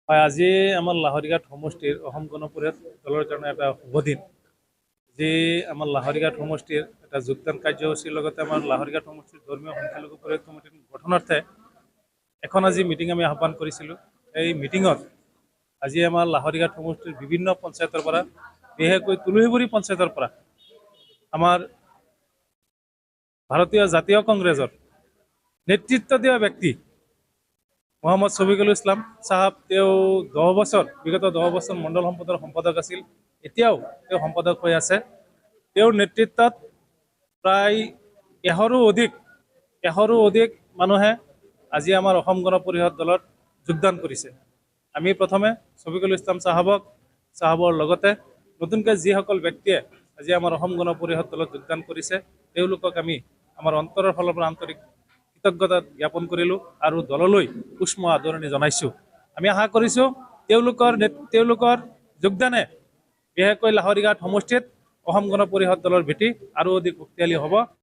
হয়, আজি আমাৰ লাহৰীঘাট সমষ্টিৰ অসম গণ পৰিষদ দলৰ কাৰণে এটা শুভ দিন। যি আমাৰ লাহৰীঘাট সমষ্টিৰ এটা যোগদান কাৰ্যসূচীৰ লগতে আমাৰ লাহৰীঘাট সমষ্টিৰ ধৰ্মীয় সংখ্যালঘু পৰিষদ কমিটিৰ গঠনাৰ্থে এখন আজি মিটিং আমি আহ্বান কৰিছিলোঁ। এই মিটিঙত আজি আমাৰ লাহৰীঘাট সমষ্টিৰ বিভিন্ন পঞ্চায়তৰ পৰা, বিশেষকৈ তুলসীবৰী পঞ্চায়তৰ পৰা আমাৰ ভাৰতীয় জাতীয় কংগ্ৰেছৰ নেতৃত্ব দিয়া ব্যক্তি মোহাম্মদ শফিকুল ইছলাম চাহাব, তেওঁ 10 বছৰ, বিগত 10 বছৰ মণ্ডল সম্পদৰ সম্পাদক আছিল, এতিয়াও তেওঁ সম্পাদক হৈ আছে। তেওঁৰ নেতৃত্বত প্ৰায় 100ৰো অধিক মানুহে আজি আমাৰ অসম গণ পৰিষদ দলত যোগদান কৰিছে। আমি প্ৰথমে শফিকুল ইছলাম চাহাবক, চাহাবৰ লগতে নতুনকৈ যিসকল ব্যক্তিয়ে আজি আমাৰ অসম গণ পৰিষদ দলত যোগদান কৰিছে, তেওঁলোকক আমি আমাৰ অন্তৰৰ ফালৰ পৰা আন্তৰিক কৃতজ্ঞতা জ্ঞাপন কৰিলোঁ আৰু দললৈ উষ্ম আদৰণি জনাইছোঁ। আমি আশা কৰিছোঁ তেওঁলোকৰ যোগদানে বিশেষকৈ লাহৰীঘাট সমষ্টিত অসম গণ পৰিষদ দলৰ ভেটি আৰু অধিক শক্তিশালী হ'ব।